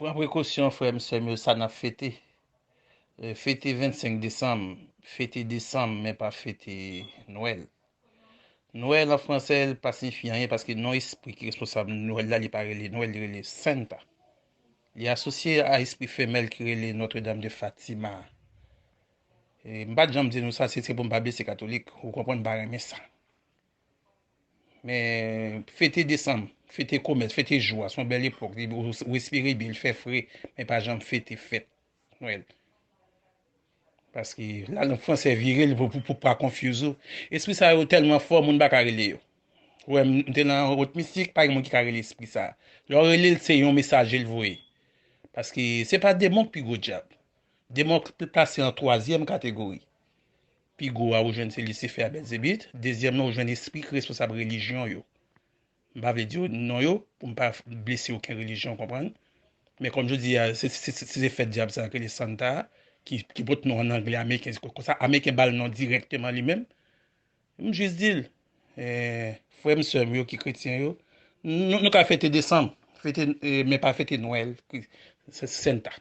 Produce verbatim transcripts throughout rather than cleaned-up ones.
Pran prekosyon, frè m, sè m yo, sa n ap fete. Eh, fete vennsenk desanm, fete desanm, men pa fete Nwèl. Nwèl an fransè, l pa siyifi anyen, paske non espri ki responsab Nwèl la, li pa rele Nwèl, li rele Santa. Li asosye a espri femèl ki rele Notre Dame de Fatima. E m pa t janm di nou sa, se, se pou m pa blese katolik, ou konprann, m pa renmen sa. Men fete desanm, fete komès, fete jou a, se yon bèl epòk, ou, ou respire byen, l fè fre, men pa janm fete fèt Nwèl. Paske lalang fransè vire l pou, pou, pou pa confuse ou. Espri sa yo tèlman fò, moun pa ka rele yo. Ou wè, m te nan wot mistik, pa gen moun ki ka rele espri sa. Lè w rele l, se yon mesaje l voye. Paske se pa demon k pi gwo dyab. Demon k plase an twazyèm kategori. Pi gwo a, ou jwenn se Lisifè a, Bèlzebit. Dezyèm nan, ou jwenn espri ki responsab relijyon yo. M pa vle di yo non yo, pou m pa blese okenn relijyon, w konprann? Men kòm jodi a, se, se, se, se fèt dyab sa a ki rele Santa, ki, ki pote non an anglè, ameriken, se konsa ameriken ba l non dirèkteman li menm. M jis di l, eh, frè m, sè m yo ki kretyen yo, nou, nou ka fete desanm, fete, eh, men pa fete Nwèl, ki, se Santa.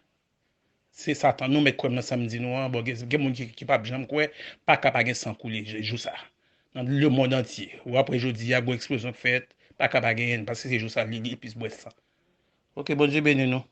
Se Satan, nou mèt kwè m nan sa m di nou an. Bon, gen, gen moun ki, ki p ap janm kwè, pa ka pa gen san koule jou sa. Nan lemonn antye. Ou apre jodi a, gwo eksplozyon k fèt, pa ka pa genyen, paske se jou sa li, li plis bwè san. Ok, Bondye beni nou.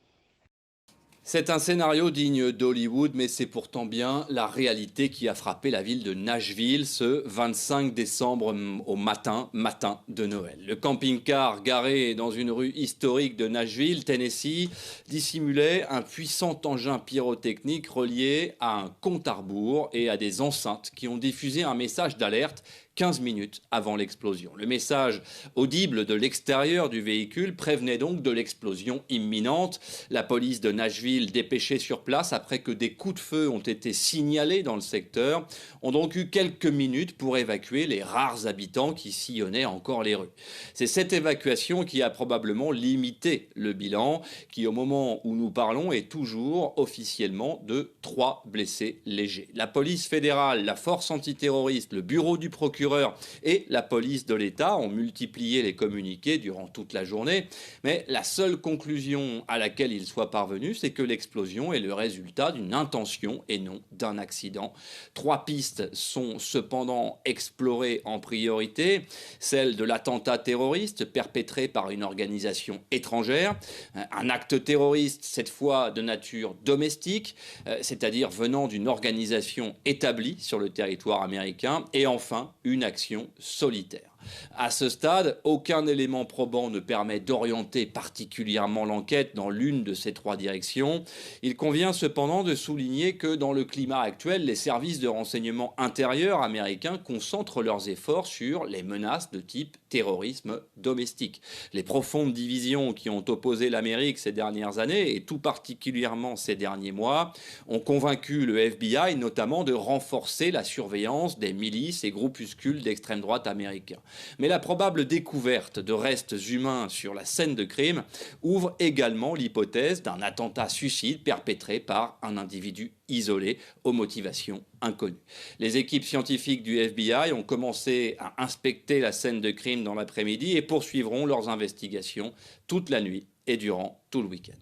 C'est un scénario digne d'Hollywood, mais c'est pourtant bien la réalité qui a frappé la ville de Nashville ce vingt-cinq décembre au matin, matin de Noël. Le camping-car garé dans une rue historique de Nashville, Tennessee, dissimulait un puissant engin pyrotechnique relié à un compte à rebours et à des enceintes qui ont diffusé un message d'alerte quinze minutes avant l'explosion. Le message audible de l'extérieur du véhicule prévenait donc de l'explosion imminente. La police de Nashville, dépêchée sur place après que des coups de feu ont été signalés dans le secteur, ont donc eu quelques minutes pour évacuer les rares habitants qui sillonnaient encore les rues. C'est cette évacuation qui a probablement limité le bilan, qui au moment où nous parlons est toujours officiellement de trois blessés légers. La police fédérale, la force antiterroriste, le bureau du procureur et la police de l'État ont multiplié les communiqués durant toute la journée, mais la seule conclusion à laquelle ils soient parvenus, c'est que l'explosion est le résultat d'une intention et non d'un accident. Trois pistes sont cependant explorées en priorité, celle de l'attentat terroriste perpétré par une organisation étrangère, un acte terroriste cette fois de nature domestique, euh, c'est-à-dire venant d'une organisation établie sur le territoire américain, et enfin une action solitaire. À ce stade, aucun élément probant ne permet d'orienter particulièrement l'enquête dans l'une de ces trois directions. Il convient cependant de souligner que dans le climat actuel, les services de renseignement intérieur américains concentrent leurs efforts sur les menaces de type terrorisme domestique. Les profondes divisions qui ont opposé l'Amérique ces dernières années, et tout particulièrement ces derniers mois, ont convaincu le F B I notamment de renforcer la surveillance des milices et groupuscules d'extrême droite américains. Mais la probable découverte de restes humains sur la scène de crime ouvre également l'hypothèse d'un attentat suicide perpétré par un individu isolé aux motivations inconnues. Les équipes scientifiques du F B I ont commencé à inspecter la scène de crime dans l'après-midi et poursuivront leurs investigations toute la nuit et durant tout le week-end.